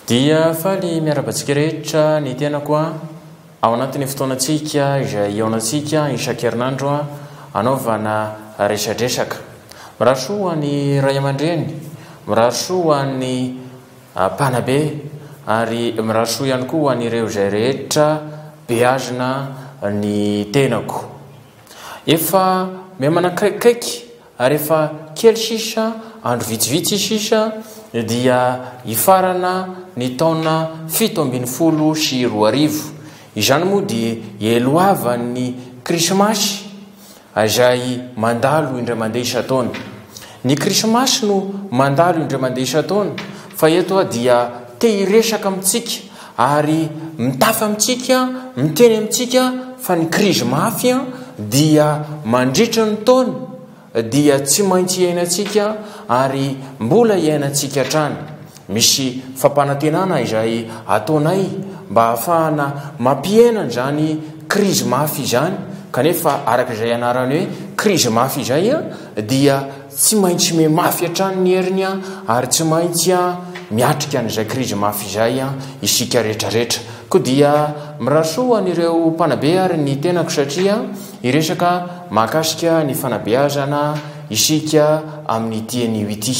Dia faly miarahaba antsika rehetra ny tenako ao anatin'ny fotoanantsika izay hihaonantsika isan-kerinandro hanaovana resadresaka. Mirary soa ho an'ny ray aman-dreny, mirary soa ho an'ny mpanabe ary mirary soa ihany koa ho an'ireo izay rehetra beazina ny tenako. Efa miha-manakaikikaiky ary efa kely sisa, andro vitsivitsy sisa dia hifarana ny taona 2017. Izany moa dia eloavan'ny krismasy izay mandalo indray mandeha isan-taona. Ny krismasy no mandalo indray mandeha isan-taona fa eto aho dia te hiresaka amintsika ary mitafa amintsika, miteny amintsika fa ny krizy mafy dia mandritra ny taona dia tsy maintsy iainantsika ary mbola iainantsika hatrany. Misy fampanantenana izay ataonay mba hahafahana mampihena an'izany krizy mafy izany kanefa araka izay anarany hoe krizy mafy izay dia tsy maintsy mihamafy hatrany ny heriny ary tsy maintsy miatrika an'izay krizy mafy izay isika rehetrarehetra. Koa dia mirary soa ho an'ireo mpanabe ary ny tenako satria hiresaka mahakasika ny fanabeazana isika amin'ity anio ity.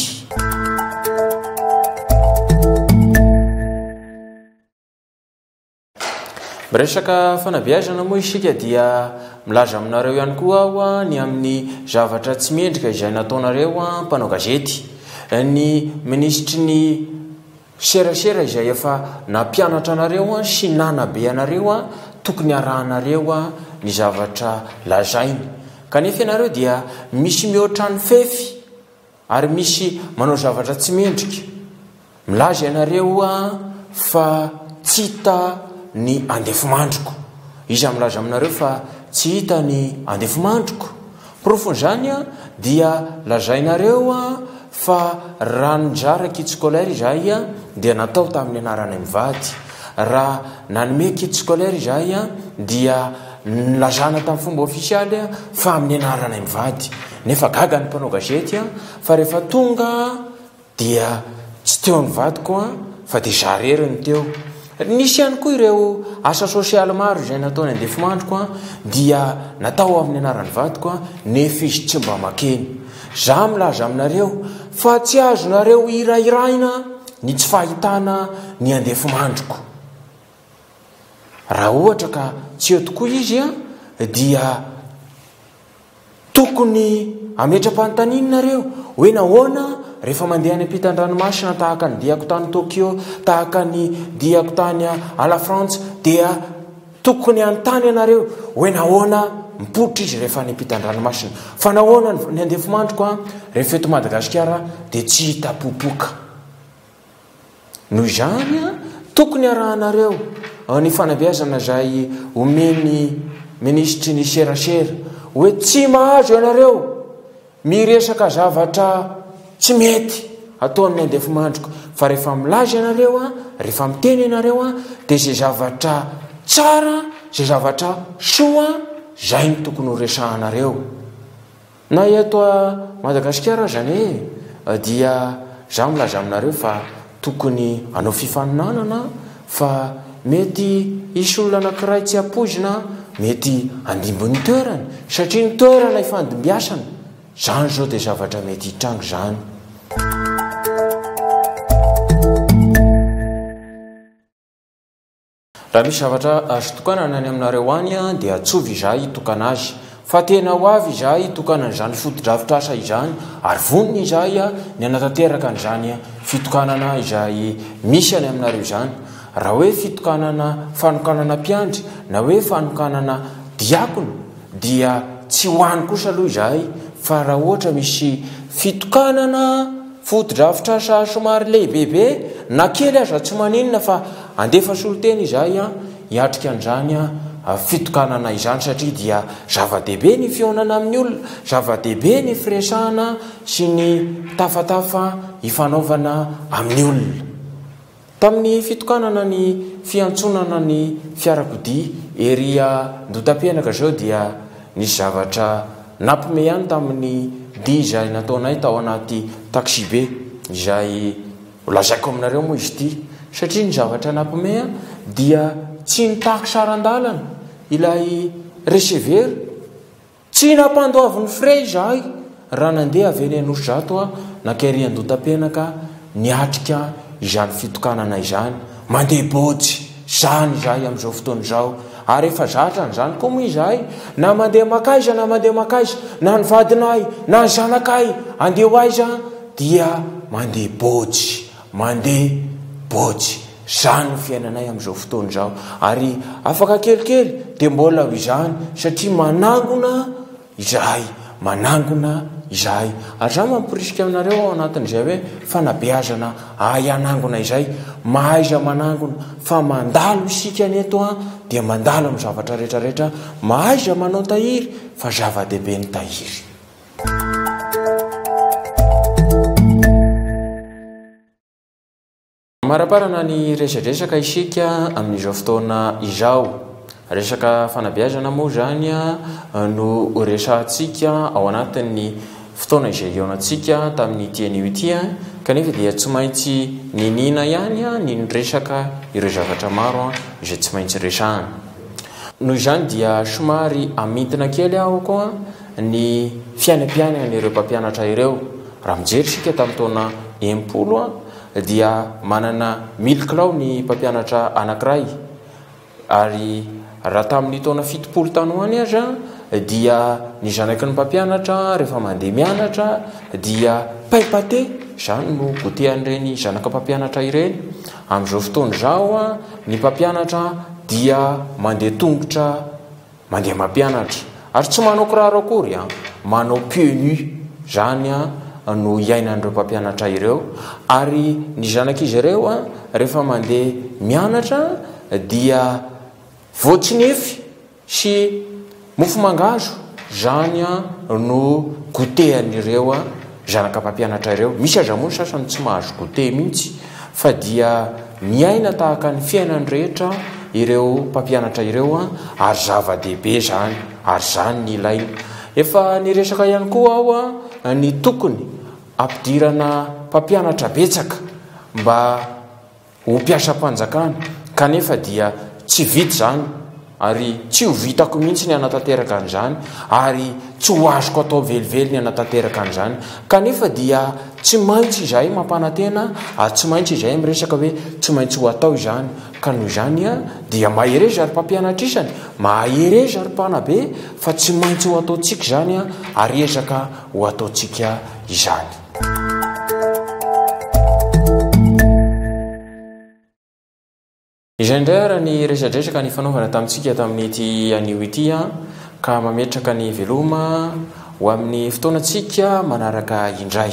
Miresaka fanabeazana moa isika dia milaza aminareo ihany koa aho ny amin'ny zavatra tsy mendrika izay nataonareo mpanao gazety. Ny minisitry ny serasera izay efa nampianatra anareo sy nanabe anareo tokony harahanareo ny zavatra lazainy. Kanefa ianareo dia misy mihoatra ny fefy ary misy manao zavatra tsy mendrika. Milaza ianareo fa tsy hita ny andefimandriko. Iza milaza aminareo fa tsy hita ny andefimandriko? Porofon'izany dia lazainareo fa raha nizara kit scolaire izahay dia natao tamin'ny anaranay mivady. Raha nanome kit scolaire izahay dia nilazana tamin'ny fomba ofisialy fa amin'ny anaranay mivady. Nefa gaga ny mpanao gazety fa rehefa tonga Dia tsy teo ny vadiko an, fa dia za rery no teo. Nisy ihany koa ireo asa sosialy maro izay nataony andefimandriko an, dia natao amin'ny anaran'ny vadiko an, nefa izy tsy mba makeny. Za milaza aminareo fa tsy azonareo hirahirahina ny tsy fahitana ny andefimandriko. Raha ohatra ka tsy eo tokoa izy an, dia. Tokony hametra-panontaniana nareo hoe nahoana rehefa mandeha any ampitan-dranomasina tahaka ny diako tany Tokyo, tahaka ny diako tany à la Frantsa dia tokony hanontany ianareo hoe nahoana mipoitra izy rehefa any ampitan-dranomasina. Fa nahoana ny andefimandriko rehefa eto Madagasikara dia tsy hita popoka. Noho izany, tokony harahanareo ny fanabeazana izay omen'ny minisitry ny serasera hoe tsy mahazo ianareo miresaka zavatra tsy mety ataon'ny andefimandriko fa rehefa milaza ianareo, rehefa miteny ianareo dia izay zavatra tsara, izay zavatra soa, izay no tokony horesahanareo. Na eto Madagasikara aza anie dia za milaza aminareo fa tokony hanao fifaninanana fa mety hisy olona anakiray tsy ampoizina mety handimby ny toerany satria ny toerana ifandimbiasana zany zao dia zavatra mety hitranga izany. Raha misy zavatra azo tokanana any aminareo any dia antsovy izahay hitokana azy. Fa tena ho avy izahay hitokana an'izany fotodrafitrasa izany ary vonona izahay ny hanatanteraka an'izany fitokanana izay misy any aminareo izany. Raha hoe fitokanana fanokanana mpiandry na hoe fanokanana diakona dia tsy ho any kosa aloha izahay fa raha ohatra misy fitokanana fotodrafitrasa somary lehibebe na kely aza tsy maninona fa Handefa solontena izahay hiatrika an'izany fitokanana izany satria dia zava-dehibe ny fihaonana amin'ny olona, zava-dehibe ny firesahana sy ny tafatafa ifanaovana amin'ny olona. Tamin'ny fitokanana ny fiantsonana ny fiarakodia ery Andotapenaka izao dia nisy zavatra nampime ihany tamin'ny dia izay nataonay tao anaty taxibe izay Ho lazaiko aminareo moa izy ity, Satria ny zavatra nampime dia tsy nitaky saran-dalana ilay receveur. Tsy nampandoavin'ny frais izahay raha nandeha avy eny Anosizato nankairy Andotapenaka niatrika izany fitokanana izany. Mandeha bôjy izany izahay amin'izao fotoana izao ary efa zatra an'izany koa moa izahay na mandeha mankaiza na mandeha mankaiza na ny vadinay na ny zanakay andeha ho aiza dia mandeha bôjy, mandeha bôjy. Izany ny fiainanay amin'izao fotoana izao ary afaka kelikely dia mbola ho izany satria manangona izahay, manangona izahay. Ary izaho mamporisika aminareo ao anatin'izay hoe fanabeazana ahay hanangona izay, mahaiza manangona fa mandalo isika ny eto an, dia mandalo amin'ny zavatra rehetra rehetra, mahaiza manao tahiry fa zava-dehibe ny tahiry. Maraparana ny resadresaka isika amin'izao fotoana izao. Resaka fanabeazana moa izany no resahantsika ao anatin'ny fotoana izay hihaonantsika tamin'ity anio ity, kanefa dia tsy maintsy niniana ihany ny niresaka ireo zavatra maro izay tsy maintsy resahana. Noho izany dia somary hamintina kely aho koa ny fiainam-piainan'ireo mpampianatra ireo. Raha mijery isika tamin'ny taona 60 dia manana mille kilao ny mpampianatra anankiray ary raha tamin'ny taona 70 tany ho any aza dia ny zanaky ny mpampianatra rehefa mandeha mianatra dia pain pâté izany no goûter an'ireny zanaka mpampianatra ireny. Amin'izao fotoana izao ny mpampianatra dia mandeha tongotra Mandeha mampianatra ary tsy manao kiraro akory an, manao pieds nus, izany no iainan'ireo mpampianatra ireo ary ny zanak'izy ireo an rehefa mandeha mianatra dia voatsinefy sy mofo mangahazo izany no goûter an'ireo zanaka mpampianatra ireo. Misy aza moa ny sasany tsy mahazo goûter mihitsy fa dia miaina tahaka ny fiainan'ny rehetra ireo mpampianatra ireo ary zava-dehibe izany ary izany ny ilaina. Efa niresaka ihany koa aho ny tokony hampidirana mpampianatra betsaka mba ho mpiasam-panjakana kanefa dia tsy vita izany ary tsy ho vitako mihitsy ny hanatanteraka an'izany ary tsy ho azoko atao velively ny hanatanteraka an'izany kanefa dia tsy maintsy izahay mampanantena ary tsy maintsy izahay miresaka hoe tsy maintsy ho atao izany ka noho izany dia mahereza ry mpampianatra isany, mahereza ry mpanabe fa tsy maintsy ho ataontsika izany ary ezaka ho ataontsika izany. Izay indray ary ny resadresaka nifanaovana tamintsika tamin'ity anio ity ka mametraka ny veloma ho amin'ny fotoanantsika manaraka indray.